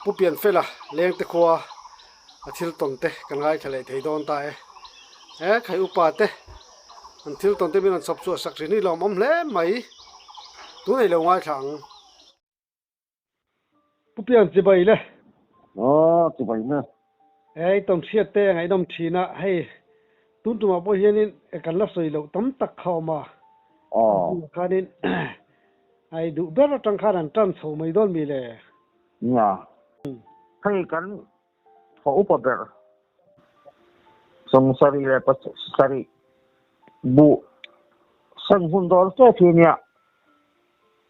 Pu Pianfela lengte khua a thil tawn te kan ngaithla leh thei dawn ta e. He khai upa te an thil tawn te min rawn chhawp chhuah sak thin hi lawmawm hle mai. Tunei lo ngaithla ang. Pu Pian chibai le. Aw chibai na. Hei tawnhriat te a ngaihnawm thin a, hei tun tumah pawh hianin kan la sawi loh tam tak kha a awm a, Aw. khanin hei duh ber atang khan an tan chho mai dawn mi le. Nia. Hei kan thaw upa ber sawmsarih leh pasarih buh seng hun dawn fe thi nia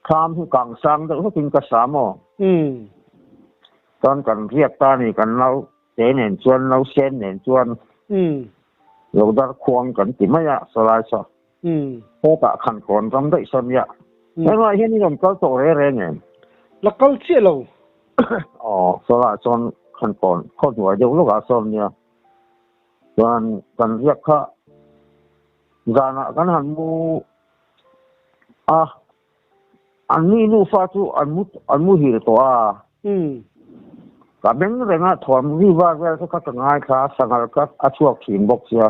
thlam hi kang sang deuh hlekin ka sa maw? Chuan kan riak ta ni kan nau te nen chuan nau sen nen chuan lo dar khuang kan ti mai a sawlai saw hetah khan kawn ram daih saw nia. Hengah hian i rawn kal tawh re re ngem? La kal chiah lo. Aw, sawlai chuan khan kawn khaw hnuai deuh lawkah sawn nia. Chuan kan riak kha zanah kan han mu a, an mi nufa chu an mu an muhil tawh a. Ka beng renga thuam ri var vel te kha ka ngaithla a, sanghal kha a chhuak thin bawk sia.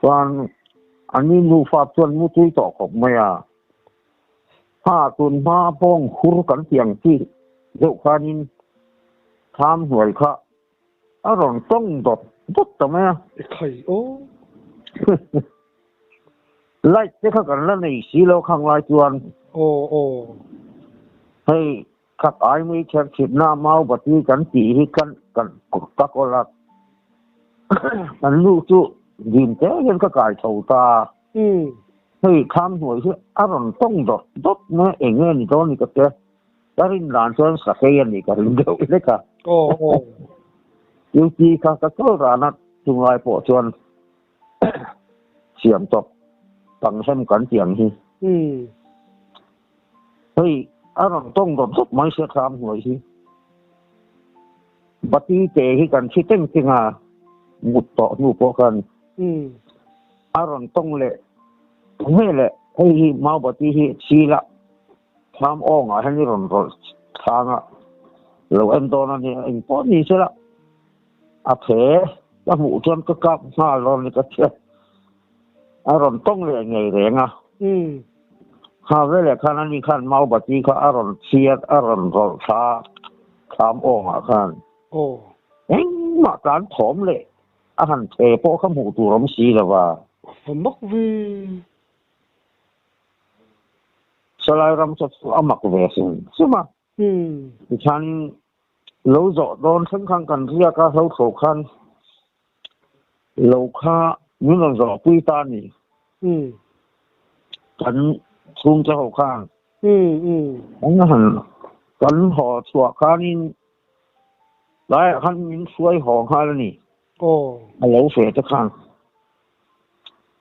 Chuan an mi nufa chuan mu tui tawh khawp mai a. Ha tun hma bawng hur kan tih ang chi deuh khanin thlam hnuai kha A rawn tawng dawt dawt ta mai a. I khai aw. Light te kha kan la nei si lo khang lai chuan. Aw aw. Hei khak ai mai kher thitna mau bati kan tih hi kan kan ka kawl a. Kan lu chu dim te hian ka kai tho ta. Hei kham hnuai hi a rawn tawng dawt dawt mai a, eng nge ni dawn ni ka tia. Ka rin dan chuan sakei a nih ka ring deuh hlek a. Aw aw. Duty kha ka kal ran a, chunglai pawh chuan siam tawp pang hem kan tih ang hi. Hei a rawn tawng dawt dawt mai sia thlam hnuai hi. Bati te hi kan thi teng teng a, mut tawh hnu pawh khan a rawn tawng leh nge leh hei hi mau bati hi chil a. Thlam awngah hian i rawn rawlh thlang a, lo en dawn a nia, eng pawh ni sela a phe ka hmuh chuan ka kap nghal dawn ni ka tia, a rawn tawng leh ngei reng a. Kha veleh khan ani khan mau bati kha a rawn chhiat a rawn rawlh thla thlam awngah khan engmah tlan thawm leh a han phe pawh kha hmuh tur awm si lo va. Va mak ve. Salai ram chu chu a mak ve hrim hrim a. Tichuan lo zawh dawn thleng khan kan riak a, hlo tho khan lo kha min rawn zawh pui ta a ni. Kan chhungte ho khan an han kan haw chhuah khanin tlaiah khan min hruai haw nghal a ni. A lo fe te khan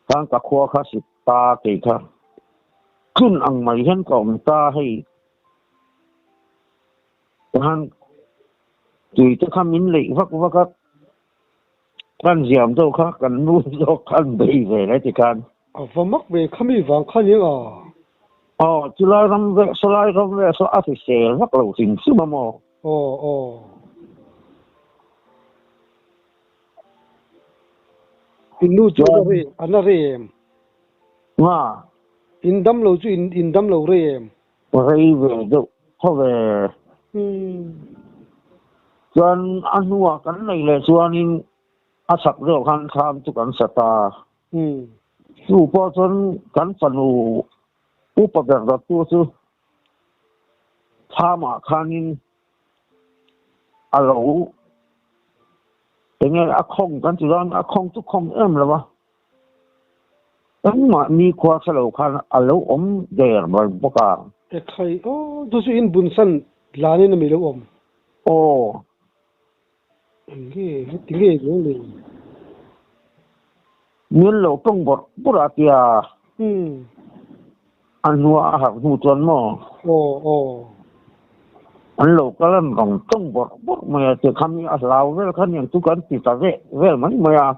khan ka khua kha sik ta kei kha tlun ang mai hian ka awm ta hei khan tui te kha min leih vak vak a kan ziam deuh kha kan nu zawk khan bei ve le ti khan. A va mak ve kha mi vang kha nia a. Aw chulai ram ve sawlai ram ve saw a hrisel vak lo hrim hrim a maw. Aw aw. In nu chu a rei an a rei em? Nga. In dam lo chu in in dam lo rei em? Rei ve deuh tho ve. Chuan a hnuah kan nei leh chuanin a chak deuh khan thlam chu kan sa ta. Chu pawh chuan kan fanu upa ber dawttu chu Thlamah khanin a lo enge a khawng kan ti dawn a khawng chu khawng em lo a, engmah nikhua hre lo khan a lo awm der mai bawk a. Ekhai aw chu chu in bunsan lanin a mi lo awm. Aw. Enge heti nge lo le. Min lo tawng bawrh bawrh a tia. A hnua a harh hnu chuan maw? Aw aw. An lo kal an rawn tawng bawrh bawrh mai a tia khami a hlau vel kha niang chu kan ti ta veh vel mai mai a.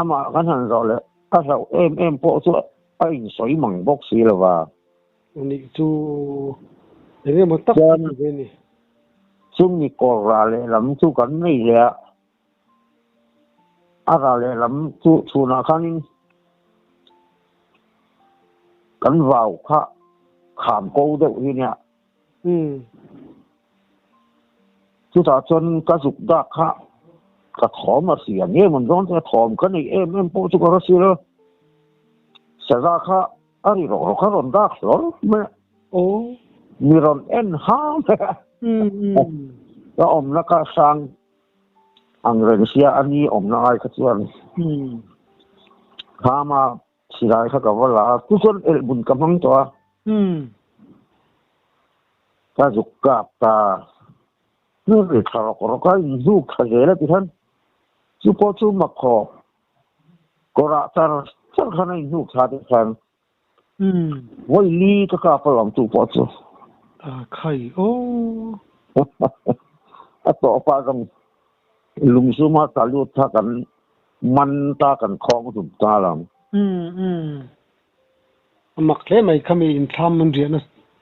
Amah kan han zawh leh a hlauh em em pawh chu a insawi mang bawk si lo va. Anih chu. Eng emaw tak Chuan chu ve ni. Chumi kawr rah lehlam chu kan nei leh a, a rah lehlam chu chhunah khanin kan vau kha kham ko deuh hi nia. Chutah chuan ka zuk dak kha ka thawm a hria nge mawn dawn che thawm ka nei em em pawh chu ka hre si lo. Saza kha a ri rawk rawk a rawn dak hlawr mai a. Mi rawn en ha mai a. Ka awmna kha hrang ang reng sia a ni awmna ngai kha chuan khama Silai kha ka va la a, chu chuan elhbun ka hmang tawh a. Ka zuk kap ta, hmel tha rawk rawk a inhnuk tha zel a ti khan chu pawh chu mak khawp kawrah char char khan a inhnuk tha te khan vawi li ka kap alawm chu pawh chu. A khai aw. A tawpah zawng lungzuma tla lut kha kan Man ta kan khawng hlum ta lo. Umm umm. A mak hle mai kha mi inthlam an riahna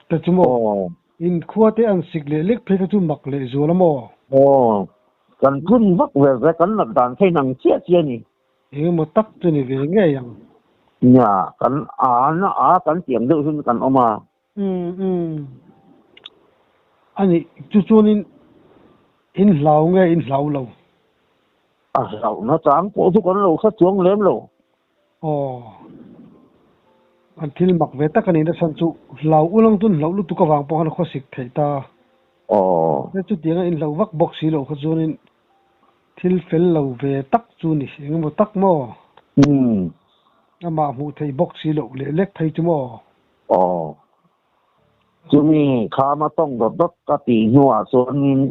te chu maw? In khua te an sik leh lek phei kha chu mak leh zual a maw? Aw. Kan phun vak ve ve kan nat dan kha inang chiah chiah a ni. Engemaw tak chu ni ve ngei ang. Nia, kan a na a kan tiang deuh hin kan awm a. Umm umm. A nih chu chuanin in hlau nge in hlau lo? A hlauhna chang pawh chu kan lo hre chuang lem lo. Aw. An thil mak ve tak a nih nachhan chu hlau ulang chuan hlauh lutuk avang pawh khan a khawsik theih ta. Aw. He chutianga in hlauh vak bawk si loh kha chuanin thil fel lo ve tak chu ni engemaw tak maw? Umm. Amah hmuh theih bawk si loh leh lek phei chu maw? Aw. Chumi khama tawng dawt dawt ka tih hnuah chuanin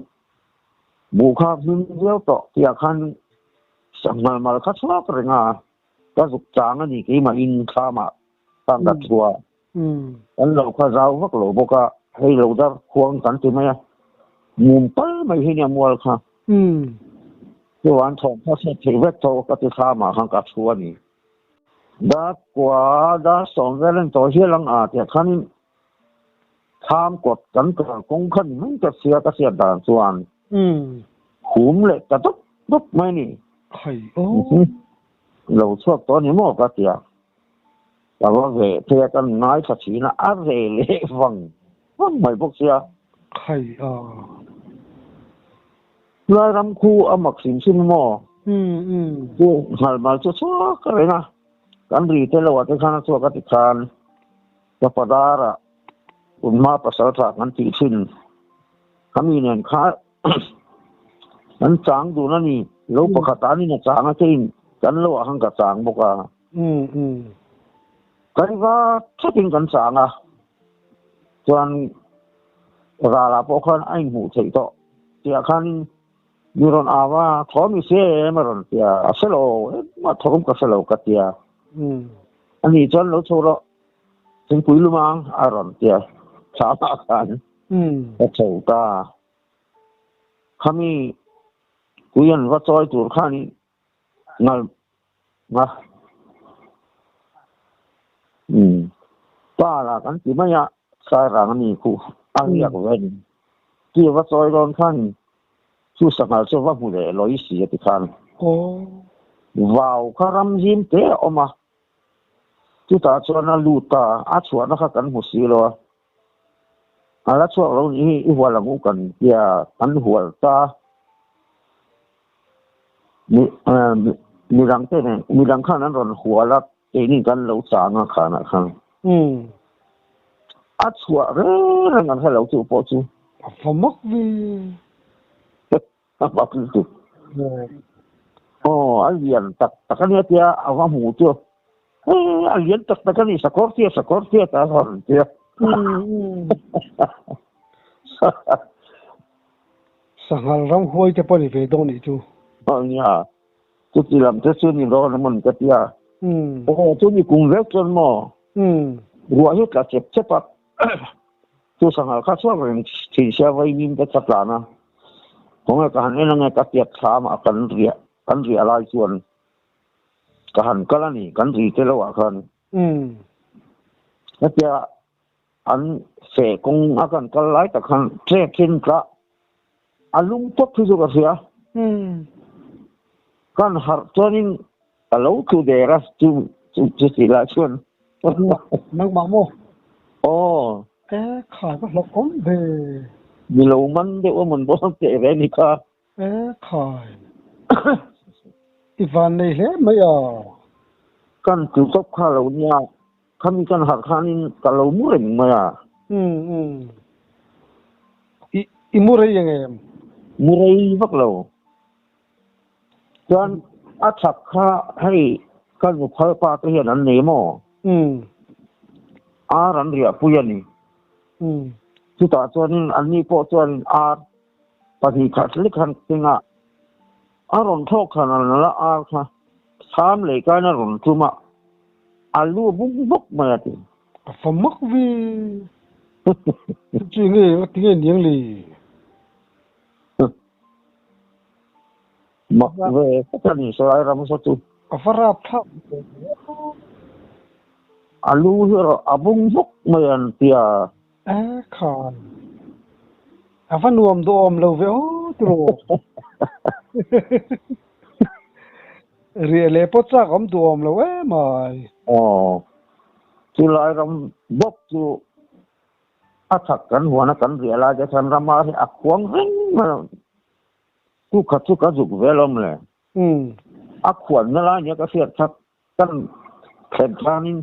buh kha hming viau tawh tihah khan sanghal mal kha chhuak reng a, ka zuk chang a ni keimahin khama khan ka thu a. Kan lo kha zau vak lo bawk a, hei lo dar khuang kan ti mai a, mum pal mai hi nia mual kha. Chuan thawm kha hriat theih vek tho ka ti khama khan ka thu a ni. Dar kua dar sawm vel an tawh hial ang a tiah khanin thlam kawt kan kal kawng kha ni mai ka hria ka hriat dan chuan hum leh ta dawp dawp mai a ni. Khai aw. Lo chhuak tawh a ni maw ka tia. Ka va ve phei a kan ngaithla thin a, a ve leh vang vang mai bawk sia. Khai aw. Chulai ram khu a mak hrim hrim maw? Chu nghal mal chu chhuak a reng a, kan ri te lo ah te khan a chhuak a ti khan ka padar ah tunhma pasal tha kan tih thin khami nen kha kan chang dun a ni, lo pakhat ah an in a chang a keiin kan lo ah khan ka chang bawk a. Kaiva thatin kan chang a, chuan Rala pawh khan a inhmuh theih tawh tihah khan mi rawn au a, Thawm i hria em? a rawn ti a, A hre lo, engmah thawm ka hre lo ka ti a. Ani chuan lo chho rawh, thingpui lum ang a rawn ti a, thlamah khan ka chho ta. Khami kui an va chawi tur khan ngal nga umm pa lah kan ti mai a sai rang a ni khu a riak ve a ni chi va chawi dawn khan chu sanghal chu va hmu leh lawi si a ti khan vau kha ram zim te a awm a chutah chuan a lut ta a chhuahna kha kan hmu si lo a a la chhuak lo nih hi i hual ang u kan tia kan hual ta. Midang te nen midang khan an rawn hual a keini kan lo chang a khanah khan a chhuah reng reng an hre lo chu pawh chu. A fa mak ve. A mak lutuk. Aw a lian tak tak a nia tia a va hmu chu hei a lian tak tak a ni sakawr tia sakawr tia ta a rawn tia. Sanghal ram huai te pawh ni ve dawn nih chu. Aw nia, chuti lam te chu ni dawn a mawn ka tia. Aw chu ni kum vek chuan maw? Ruah hi tla chep chep a, chu sanghal kha chhuak reng thin sia vaimim te kha tlan a, khawnge ka han en ange ka tiat thlam ah kan riah kan riah lai chuan ka han kal a ni kan ri te lo ah khan. Hetia. An feh kawng a kan kal lai tak khan trek hin tla a lung tawp hi chu ka hria. Kan harh chuanin ka lo tlu der a chu chu tih lah chuan. Nangmah maw? Aw. E khai ka hlawk awm ve. Ni lo man deuh a mawn bawk teh ve ni kha. E khai. I van nei hle mai a. Kan tlu tawp kha lo nia. Khami kan harh khanin ka lo mu reng mai a. Umm umm. I i mu rei eng em? Mu rei vak lo. Chuan a chhak kha hei ka nuphal pa te hian an nei maw? Umm. Ar an riahpui a ni. Umm. Chutah chuanin anni pawh chuanin ar pahnih khat lek khan keng a, a rawn thlawk khan a la ar kha thlam lei kain a rawn tum a. A lu bung bawk mai a ti. A fa mak ve. Chu nge a ti nge niang le. Mak ve tak a ni saw lai ram saw chu. A va rap thlak ve. A lu hi erawh a bung bawk mai an tia. E khai. A va nuam duhawm lo ve aw tiraw. Riah leh pawh chak awm duh awm lo em ai. Aw, chulai ram bawk chu a chak kan huan a kan riah lai te khan rama hi a khuang reng mai a, ku khat chu ka zuk vel awm le. A khuanna lai nia ka hriat kha kan thlen khanin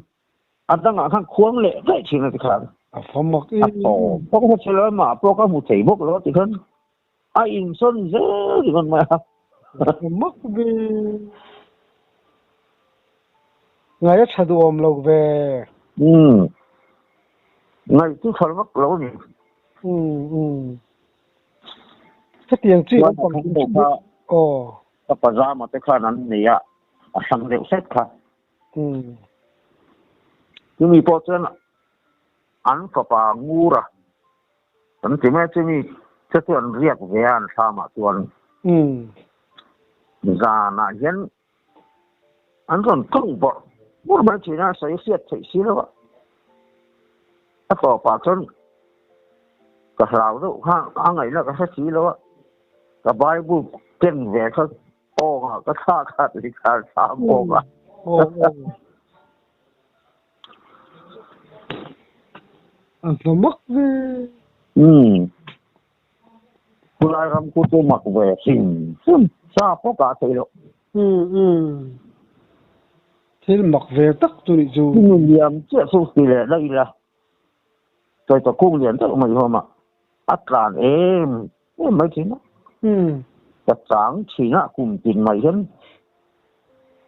a dangah khan khuang leh daih thin a ti khan. A fa mak em. A tawp bawk a chhelo mah pawh ka hmu thei bawk lo a ti khan. A insawn zel ringawt mai a. Mak ve. Ngai a tha duhawm lo ve. Umm. Ngaih chu tha vak lo a ni. Umm umm. Hetiang chi an tam hrim hrim hi. Aw. Ka pajama te khan an nei a, a hrang deuh hret kha. Umm. Chumi pawh chuan an fapa ngur a. Kan ti mai chumi che chu an riak ve a an thlamah chuan zanah hian an rawn tawng bawrh bawrh mai thin a, sawi hriat theih si lo a. A tawpah chuan ka hlau deuh kha a ngaihna ka hre si lo a, ka Bible ken ve kha awngah ka thlak a ti kha thlam awngah. A hla mak ve. Umm. Khulai ram khu chu mak ve hrim hrim. Sa pawh kah theih loh. Umm umm. Thil mak ve tak chu nih chu. Chumi liam chiah chu ti leh daih ila. Chawi tawh kung lian deuh mai hlawm a. A tlan em em mai thin a. Umm. Ka chang thin a kum tin mai hian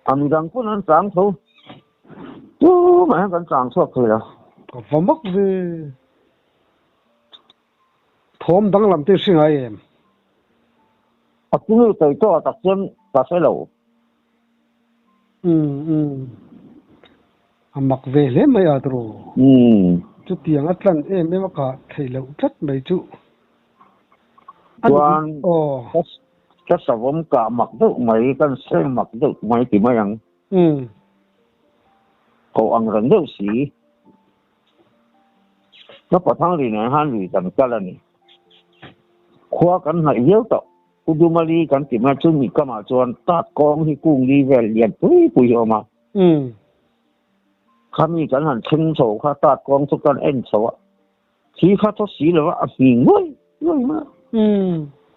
a midang pawn an chang tho. Tumah hian kan chang chhuak thei lo. Ka va mak ve. Thawm danglam te hre ngai em? A chungi tawi tawh tak chuan ka hre lo. Umm umm. A mak ve hle mai a tiraw. Umm. Chutiang a tlan em em a kah theih loh tlat mai chu. Chuan ka savawm kah mak deuh mai, kan seng mak deuh mai ti mai ang. Koh ang reng deuh si. Ka pathang ri nen khan lui kan kal a ni. Khua kan hnaih viau tawh. Pu Dumali kan ti mai chu mi kamah chuan tat kawng hi kung li vel lian pui pui hi a awm a. Khami kan han thleng chho kha tat kawng chu kan en chho a. Thi kha thaw si lo a, a hming nguai nguai mai a.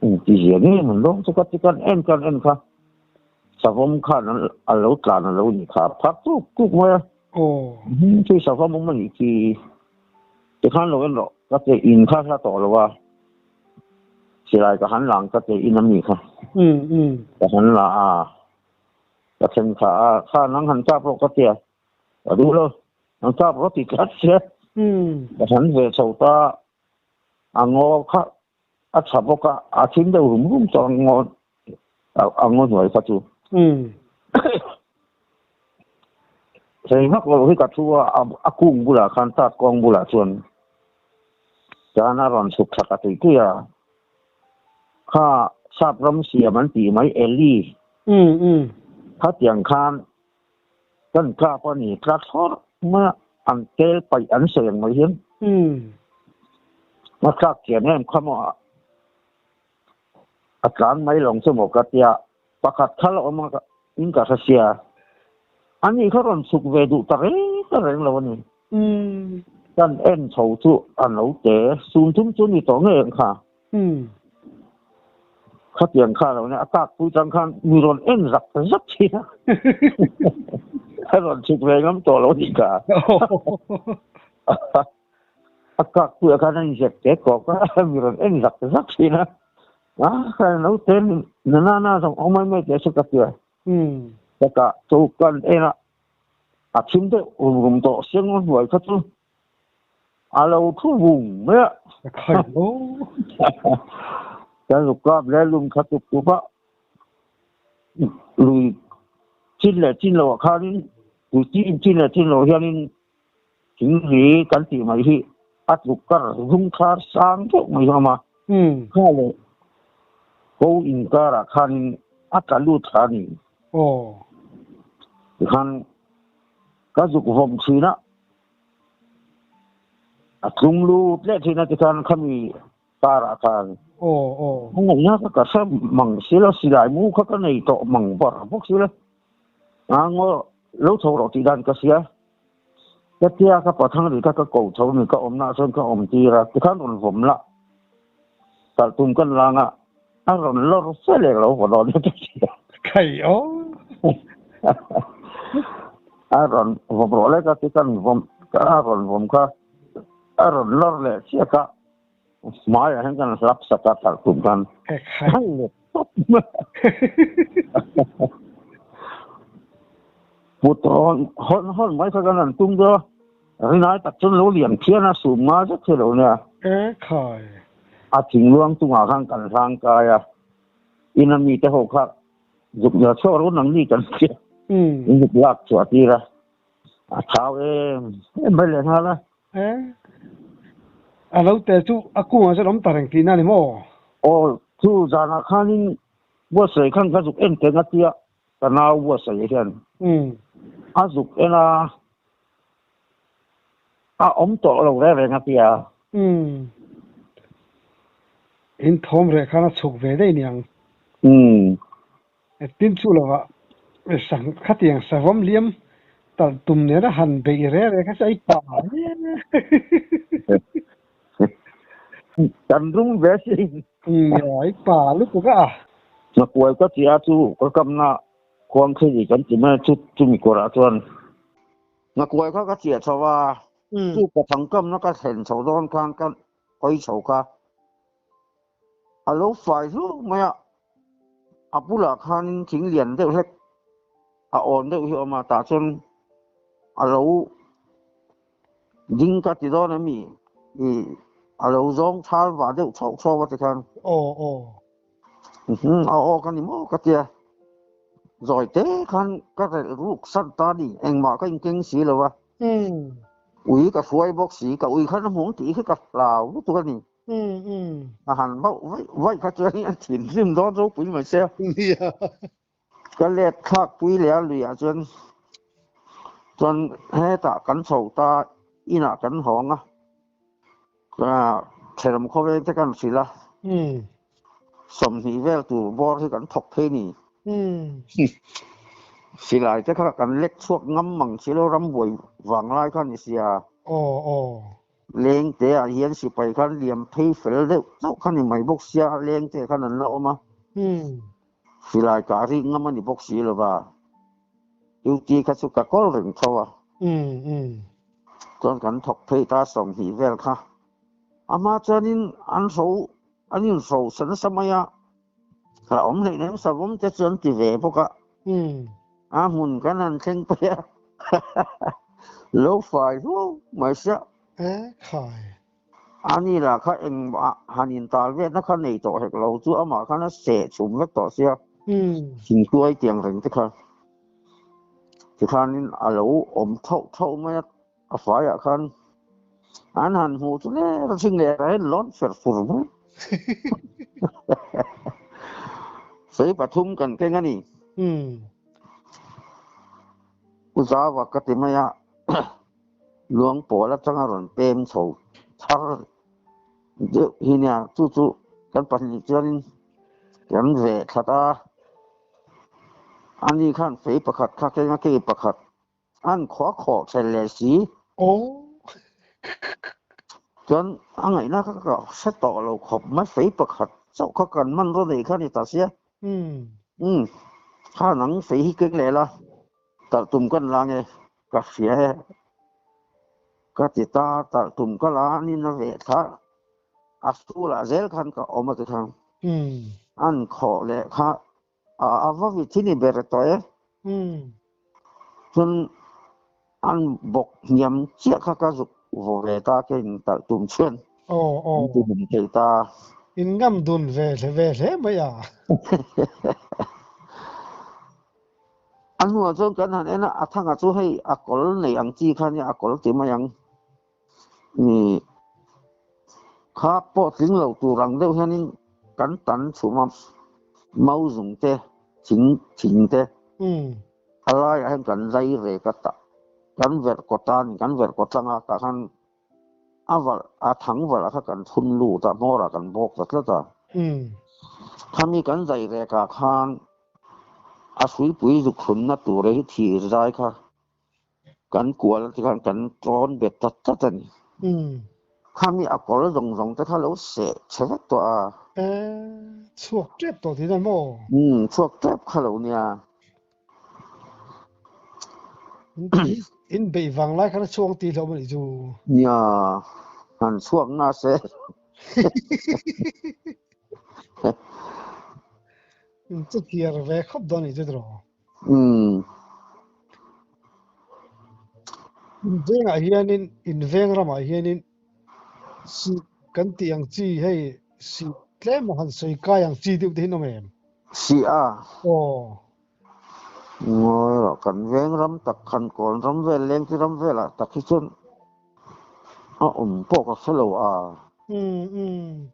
Eng ti zia nge mun lawng chu ka ti kan en kan en kha savawm khan a lo tlan a lo ni kha a phak tuk tuk mai a. Chu savawm awm a nih khi tikhan lo en rawh ka ti in kha hla tawh lo a, silai ka han lang ka ti in a mi kha ka han la a, ka then kha a kha nang han chap rawh ka ti a. A duh lo, an kap rawt ti tlat sia. Ka han ve chho ta, a ngaw kha a tha bawk a, a thim deuh rum rum tawh a ngaw a ngaw hnuai kha chu. Thei vak lo hi ka thu a, a kung bulah khan tat kawng bulah chuan tan a rawn chhuk thla ka tui tui a. Kha sap ram siam an tih mai Eli khatiang khan Kan kap a ni, tla thlawr mai a, an tel paih an sawi ang mai hian. A tlak chian em kha maw a tlan mai lawng chu maw ka tia pakhat kha la awm a in ka hre sia ani kha rawn chhuk ve duh ta reng ta reng lo a ni. Kan en chho chu a lo te sum thum chu ni tawh ngei ang kha. Khatiang kha lo nia a kak pui tang khan mi rawn en zak zak thin a. A rawn chhuk ve ngam tawh lo nih kha. A kak pui ah khan a inzep te kawk a, mi rawn en zak zak thin a. A khan lo te na na na zawng awm mai mai teh chu ka tia. Ka kah chu kan en a, a thim deuh rum rum tawh siang hnuai kha chu A lo thu vung mai a. Ka khai lo. Kan zuk kap le lum kha tuk tuk a. Lui chin leh chin lo ah khanin lui chin chin leh chin lo hianin thing ri kan tih mai hi a tluk kar zung thar sang deuh mai hi a awm a. Kha leh ko inkarah khanin a tla lut thla a ni. Tikhan ka zuk vawm thin a. A tlung lut leh thin a tikhan khami kar ah khan a ngaihna kha ka hre mang si lo, silai mu kha ka nei tawh mang bar bawk si lo. A ngaw lo chho rawh tih dan ka hria. Ka tia ka pathang ri kha ka ko tho ni ka awmna ah chuan ka awm tir a, tikhan rawn vawm la talh tum kan lang a, a rawn lawr fe leh lo vaw dawn ka hria. Khai aw. A rawn vawm rawh lek a ti kan vawm a rawn vawm kha a rawn lawr leh chiak a hmaiah hian kan hlap sak a talh tum khan a let tawp mai put hawn hawn hawn mai kha kan han tum deuh a rinai tak chuan lo lian phian a sum nga zet hi lo nia a thingluang chungah khan kan hlang kai a ina mite ho kha Zuk nia chhuak ru nang ni kan tia. In zuk lak chhuah tir a. A thau em em mai leh nghal a. E. A lo te chu a kungah chuan awm ta reng tihna a ni maw? Aw, chu zanah khanin buatsaih khan ka zuk en teng a tia, ka nau buatsaih hian. A zuk en a, a awm tawh lo reng reng a tia. In thawm reh khan a chhuk ve daih niang. Tin chu lovah sang khatiang savawm hliam talh tum nena han beih reh reh kha chu a i pa e. Kan rum ve sin. A i pa lutuk a. Hnakuai ka tia chu ka kamna khuang khei kan ti mai chu chumi kawrah chuan. Hnakuai kha ka chiah chho a, chu ka thangkamna ka thlen chho dawn khan ka hawi chho kha. A lo fai hluk mai a, a bulah khanin thing lian deuh hlek a awn deuh hi a awm a, tah chuan a lo ding ka ti dawn a mi ih a lo zawng thal vah deuh chhoh chhoh a tikhan. Aw aw. A aw ka ni maw ka tia, zawi te khan ka relh ruk san ta ni, engmah ka inkeng si lo a. Ui ka hruai bawk si, ka ui khan a hmung tih hi ka hlau lutuk a ni. A han bauh vaih vaih kha chuan a thinrim dawn ropui mai se. Ka let thlak pui leh a luiah chuan chuan hetah kan chho ta inah kan hawng a, thenawm khawveng te kan hrilh a, 20 vel tur bawr hi kan thawk phei ni. Silai te kha kan lek chhuak ngam mang si lo rambuai vang lai kha ni sia. Lengte ah hian sipai khan liam phei fel deuh chauh kha ni mai bawk sia, lengte khan an la awm a. Silai kah rik ngam a ni bawk si lo va, duty kha chu ka kawl reng tho a. Chuan kan thawk phei ta 20 vel kha. Amah chuanin an hro an inhro sa nasa mai a, ka awm hleih nem savawm te chu an ti ve bawk a. A hmun kan han thleng phei a, lo fai hluau mai sia. E khai. Ani lah kha engmah han intal vetna kha nei tawh hek lo chu amah khan a seh chhum vek tawh sia, thingtuai tiang reng te kha tikhanin a lo awm thauh thauh mai a, a faiah khan an han hmuh chu ler a hring leh a en lawn fer fur mai. Fei pathum kan keng a ni. U Zava ka ti mai a, Luang pawl atanga rawn pem chho. thar deuh hi nia chu chu kan pahnih chuanin kan ve thlat a, ani khan fei pakhat kha keng a kei pakhat an khua khawh ṭhen leh si. Aw. Chuan a ngaihna kha ka hre tawh lo khawp mai fei pakhat chauh kha kan hman rawn ei kha a ni ta sia. Umm. Kha nang fei hi keng leh la, talh tum kan la nge ka hria e. Ka ti ta, talh tum ka la a nin a veh thla a sulah zel khan ka awm a ti khan. An khawh leh kha a va vit hi ni ber tawh e. Chuan an bawk hniam chiah kha ka zuk vaw ve ta ke in talh tum chuan an ti hum thei ta. In ngam dun ve hle ve hle mai a. A hnuah chuan kan han en a, a thanga chu hei a kawl nei ang chi kha nia, a kawl ti mai ang. Kha pawh tling lo tur ang deuh hianin kan tan chhum a, mau zung te, thing thing te a laiah hian kan zai rek a tah kan verh kawt a ni, kan verh kawt tlang a tah khan a valh a thang valh ah kha kan thun lut a, hmawr ah kan bawk ta tlat a. Khami kan zai rek ah khan a hruipui zuk thlunna tur hi thir zai kha Kan kual te khan kan tawn bet ta tlat a ni. Khami a kawr zawng zawng te kha lo seh chhe vek tawh a. E, chhuak tep tawh tih na maw? Umm, chhuak tep kha lo nia. In beih vang lai khan a chhuak tih hlauh maw nih chu? Nia, han chhuak na se. In chu kiar ve khawp dawn nih chu tiraw? Umm. In vengah hianin, in veng ramah hianin sih kan tih ang chi hei sih tlem a han sawi kai ang chi deuh te hi an awm em? Sih a? Aw. Ngawi rawh, kan veng ram tak khan kawn ram vel lengti ram velah tak hi chuan a awm pawh ka hre lo a. Umm umm.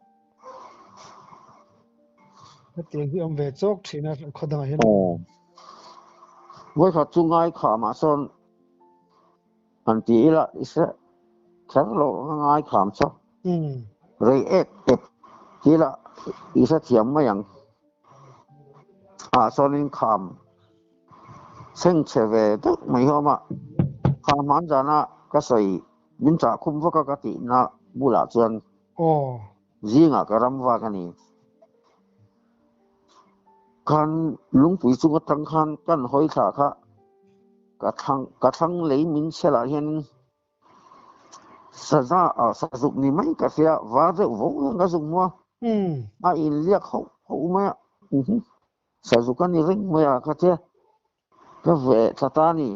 Hetiang hi awm ve chawk thin a khaw dangah hian. Aw. Vawikhat chu ngai kham ah sawn han ti ila i hre kher lo ang a ngai kham chu. Rei ek tep ti ila i hrethiam mai ang. Ah sawnin kham chhengchhe ve deuh mai hi a awm a. Kham hman zana ka sawi min chah khum vak a ka tihna bulah chuan Aw. Zingah ka ram vak a ni. Khan lungpui chung atang khan kan hawi thla kha ka thlang ka thlang lei min chhelah hian saza ah sazuk ni mai ka hria var deuh vo hian ka zuk hmu a. A inliak hauh hauh mai a. Sazuk a ni reng mai a ka tia ka ve thla ta a ni.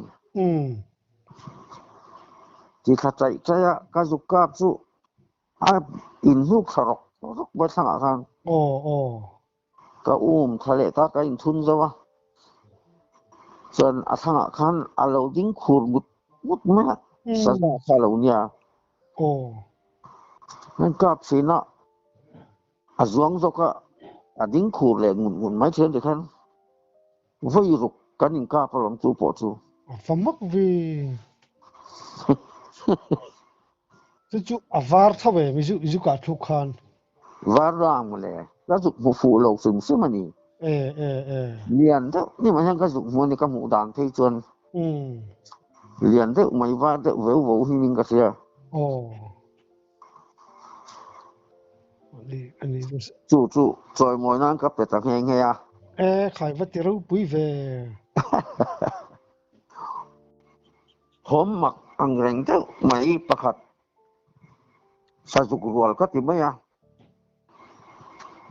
Ti thla chaih chaih a ka zuk kap chu A inhnuk thla rawk rawk mai thlangah khan. Aw aw. Ka um thla leh ta ka inthun zo a. Chuan a thlangah khan a lo ding khur ngut ngut mai a. Saza kha a lo nia. Aw. Heng kap thin a, a zuang zawk a, a ding khur leh ngut ngut mai thin tikhan vawi ruk kan inkap alawm chu pawh chu. A va mak ve. Chu chu a var tho em i zu kah thluk khan? Var rang mawle, ka zuk hmu fuh lo hrim hrim a ni. E e e. Lian deuh ni mai hian ka zuk hmu a ni ka hmuh dan phei chuan. Lian deuh mai var deuh veu vo hi ning ka hria. Aw. Chu chu chawimawi nan ka pe ta nghe nghe a. E khai va ti ropui ve. Thawm mak ang reng deuh mai pakhat sazuk rual ka ti mai a,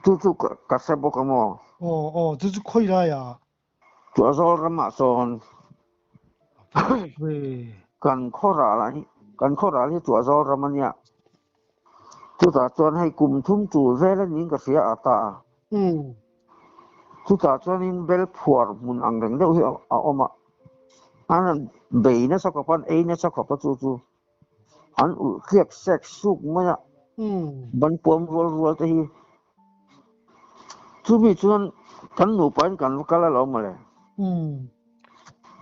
chu chu ka hre bawk a maw? Aw aw, chu chu khawi lai ah? Tuahzawl ramah sawn kan khaw ral ah hi, kan khaw ral hi Tuahzawl ram a nia. Chutah chuan hei kum thum tul vel a niin ka hria a ta a. Chutah chuanin bel phuar hmun ang reng deuh hi a awm a. An rawn bei nasa khawp a, an ei nasa khawp a chu chu an ulh tliak sek suk mai a. Ban puam rual rual te hi. Chumi chuan kan nupain kan va kal alawm mawle.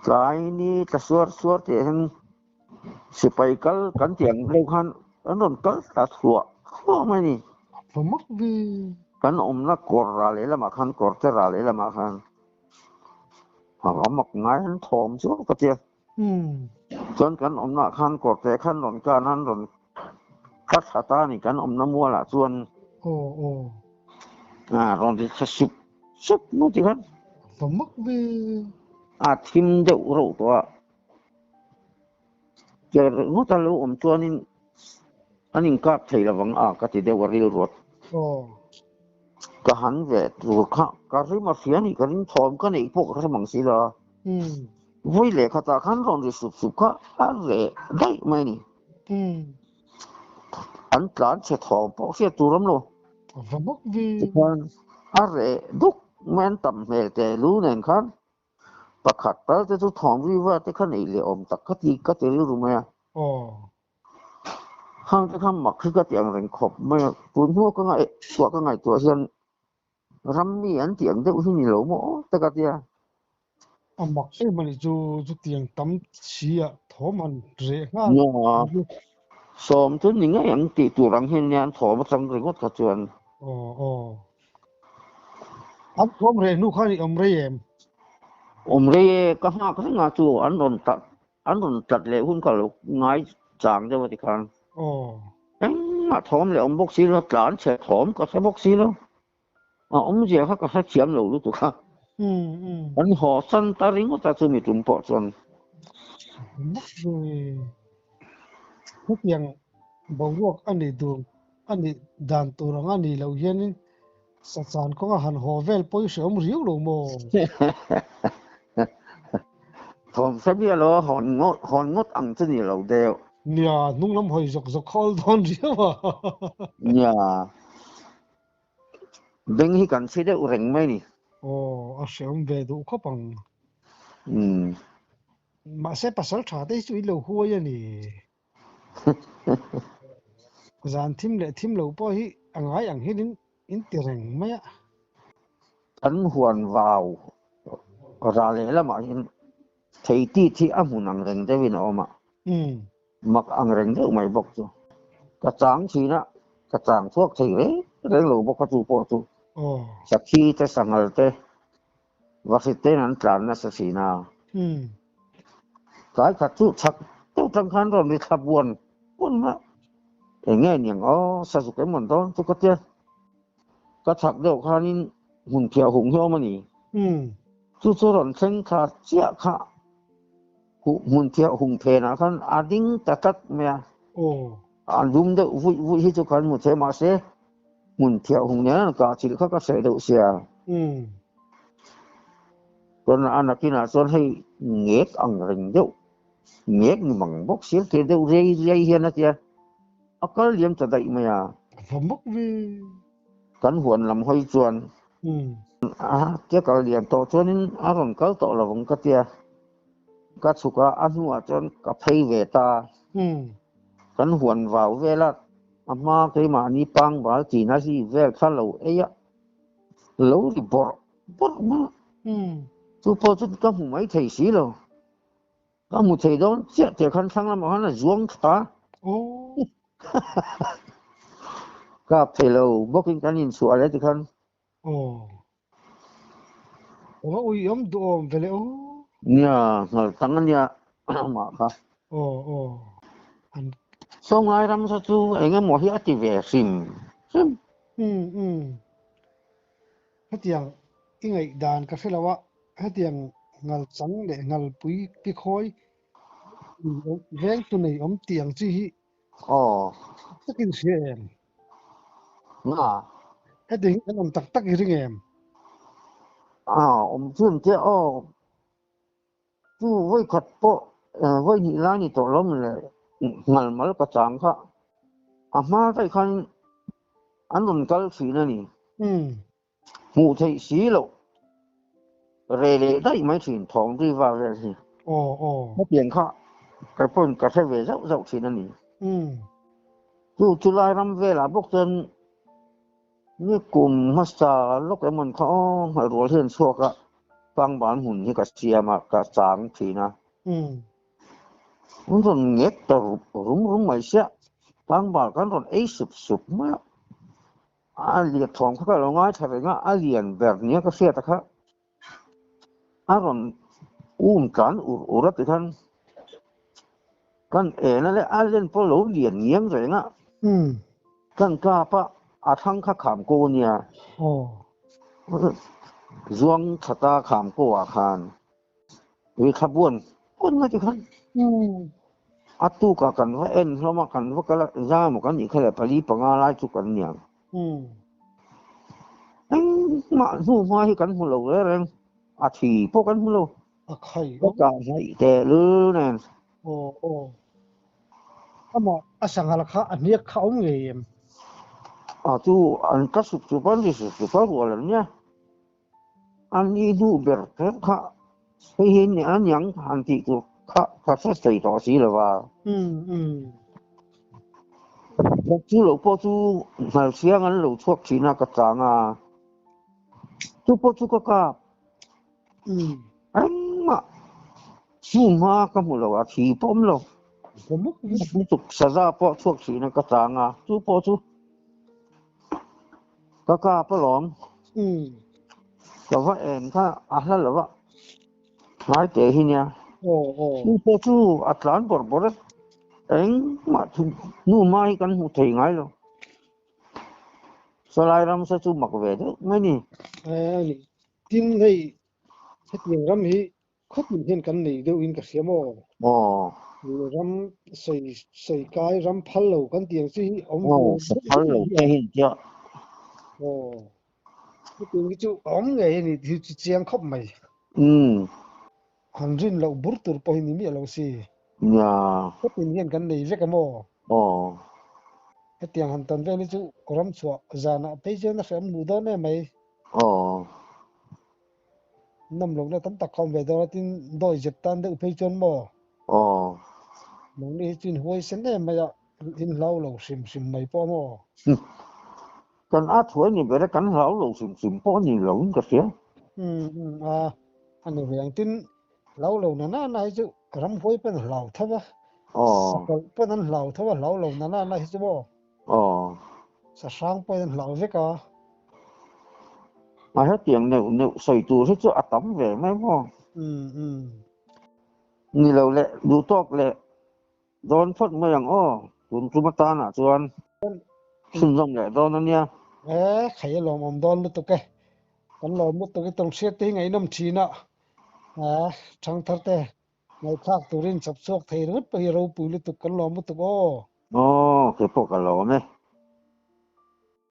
Tlai ni tla suar suar tih hian sipai kal kan tih ang deuh khan an rawn kal thla thluah thluah mai a ni. Va mak ve. Kan awmna kawr ral lehlamah khan kawr te ral lehlamah khan a mak ngai an thawm chu ka tia. Chuan kan awmnaah khan kawr te khan rawn kan a, an rawn thla thla ta a ni kan awmna mualah chuan. Rawn ri thla sup sup mai tikhan. Va mak ve. A thim deuh reuh tawh a. Ker ngawt a lo awm chuanin an inkap thei lovang a ka ti deuh a rilruat. Ka han ve tur kha ka rim a hria ni ka ring thawm ka neih pawh ka hre mang si lo a. Vawi leh khatah khan rawn ri sup sup kha a reh daih mai a ni. An tlan chhe thawm pawh hriat tur awm lo. Va bawk ve. Tikhan a reh duk mai an tam hmel teh lu nen khan. Pakhat tal te chu thawm ri va te kha neih leh awm tak ka ti ka ti rilru mai a. Khang te kha mak hi ka ti ang reng khawp mai a. Tun hnu ka ngaihtuah ka ngaihtuah hian ram mi an tih ang deuh hi ni lo maw te ka tia. A mak em a nih chu chutiang tam si ah thawm han reh nghal. Nia, sawm chu ni ngei ang tih tur ang hian nia an thawm atang ringawt kha chuan. Aw aw. An thawm reh hnu khan i awm rei em? Awm rei e, ka nghak reng a chu an rawn tlat an rawn tlat leh hun kha lo ngai chang deuh a tikhan. Aw. Engmah thawm leh awm bawk si lo, tlan chhe thawm ka hre bawk si lo. A awmzia kha ka hrethiam lo lutuk a. Kan haw san ta ringawt a chumi tum pawh chuan. Mak ve. Hetiang boruak a nih dur a nih dan tur ang a nih loh hianin sachan kawnga han haw vel pawh i hreawm riau lo maw? Thawm hre miah lo a hawn ngawt hawn ngawt ang chu ni lo deuh. Nia, hnung lam hawi zawk zawk kha awl dawn riau a. Nia. Beng hi kan chhi deuh reng mai ni. Aw, a hreawm ve duh khawp ang. Umm. Mahse pasal tha te hi chu i lo huai a ni. Zan thim leh thim lo pawh hi a ngai ang hian in ti reng mai a. Kan huan vau ra lehlamah hian thei tih hi a hmun ang reng deuhin a awm a. Mak ang reng deuh mai bawk chu. Ka chang thin a, ka chang chhuak thei reng reng lo bawk a chu pawh chu. Sakhi te sanghal te vahrit tein an tlan nasa thin a. Tlai khat chu chhak deuh tang khan rawn ri thla buan buan mai a. Eng nge niang aw sazuk em rawn dawn chu ka tia. Ka chhak deuh khanin hmun phiah hung hi a awm a ni. Chu chu rawn thleng thla chiah kha. Hmun thiah hung phenah khan a ding ta tlat mai a. A lum deuh vuih vuih hi chu khan hmu thei mahse hmun thiah hung nen an kah chilh kha ka hreh deuh sia. Chuan a nakinah chuan hei ngek ang reng deuh, ngek ni mang bawk sir thei deuh riai riai hian a tia a kal liam ta daih mai a. Va mak ve. Kan huan lam hawi chuan a tia kal liam tawh chuanin a rawn kal tawh lo ang ka tia. Ka chhuk a, a hnuah chuan ka phei ve ta. Kan huan vau vel a, a hma keimahni pangbal tina hi vel kha lo ei a, lo ri bawrh bawrh mai a. Chu pawh chu ka hmu mai thei si lo. Ka hmu thei dawn chiah teh khan thlang lamah khan a zuang thla. Kap thei lo bawkin kan inchhuah leh tikhan. Aw. Aw ui awm duh awm ve le aw. Nia, nghal tang ania mah kha. Aw aw. An Sawnglai ram sa chu eng emaw hi a ti ve hrim hrim. Um um. Hetiang i ngaih dan ka hre lo a, hetiang ngal chang leh ngal pui pi khawi veng tu nei awm tih ang chi hi Aw. Takin hria em? Nga. Heti hi kan awm tak tak i ring em? A awm chuan che aw. Chu vawi khat pawh vawi hnih lai ni tawh lo le ngal mal ka chang kha. A hma daih khan an rawn kal thin a ni. Hmuh theih si loh re leh daih mai thin thawng ri va vel hi. Aw aw. Hetiang kha ka pawn ka hre ve zauh zauh thin a ni. Chu chulai ram velah bawk chuan ni kum hmasa lawk emawn kha aw nghalh rual hian chhuak a pangban hmun hi ka siam a ka chang thin a. An rawn ngek ta rum rum mai sia. Tlangval kan rawn ei sup sup mai a, a lian thawm kha ka lo ngaithla reng a, a lian ber nia ka hriat a kha a rawn um tlan ur ur a tikhan kan en a leh a len pawh lo lian ngiang reng a, kan kap a, a thlang kha kham ko a nia, zuang thata kham ko ah khan. Ui thla buan buan mai tikhan a tukah kan va en hlawm a, kan va kal a, zam kan nih kha leh pali panga lai chu kan niang. Engmah hnu hma hi kan hmu lo reng reng, a thi pawh kan hmu lo. A khai Ka kah hnaih teh lul nen. Aw aw. Amah a sanghal kha a hniak kha a awm ngei em? A chu an ka sup sup a, ni sup sup a rual an nia. A ni hnu ber kher kha hei hi a niang han tih tur kha ka hre thei tawh si lo va. Chu lo pawh chu Nghalsiang an lo chhuak thin a ka chang a, chu pawh chu ka kap. Engmah chu hma ka hmu lo a, thi pawh awm lo. Lutuk saza pawh chhuak thin a ka chang a, chu pawh chu Ka kap alawm. Ka va en kha a hla lo a, hnai teh hi nia. Chu pawh chu a tlan bawrh bawrh a, engmah thu hnu hma hi kan hmu thei ngai lo. Sawlai ramsa chu mak ve deuh mai ni. Tin hei hetiang ram hi Khawtin hian kan nei deuh in ka hria maw? Aw. Ram sawi sawi kai ram phal lo kan tih ang chi hi awm ve Aw, sa phal lo te hi tia. Aw. Hetiang hi chu a awm ngei a ni tih hi chu chiang khawp mai. Umm. Han rin loh bur tur pawh hi ni miah lo si. Nia. Khawtin hian kan nei vek a maw? Aw. Hetiang han tawn vel hi chu ram chhuah zanah phei chuan a hreawm hmuh dawn em mai. Aw. Nawm lohna tam tak kha awm ve dawn a, tin dawi zep tan deuh phei chuan maw? Aw. Nangni hi chu in huaisen em mai a, in hlau lo hrim hrim mai pawh a maw? Kan a thuai ni ber e, kan hlau lo hrim hrim pawh a ni lo in ka hria. Umm umm a, a ni ve ang. Tin, hlau lo na na na hi chu ramhuai pawn a hlau tho a, sakawlh pawn an hlau tho a, hlau lo na na na hi chu maw? Aw. Sahrang pawhin an hlau vek a. A hetiang neuh neuh sawi tur hi chu a tam ve mai maw? Umm umm. Ni lo leh duh tawk leh dawn phawt mai ang aw. Tun tum atanah chuan chhunzawm leh dawn a nia. E, khai a lawmawm dawn lutuk e. Kan lawm lutuk i tawnhriat te hi ngaihnawm thin a. E, thangthar te Ngaihthlak turin chhawp chhuak thei ringawt pawh hi ropui lutuk kan lawm lutuk aw. Aw, kei pawh ka lawm e.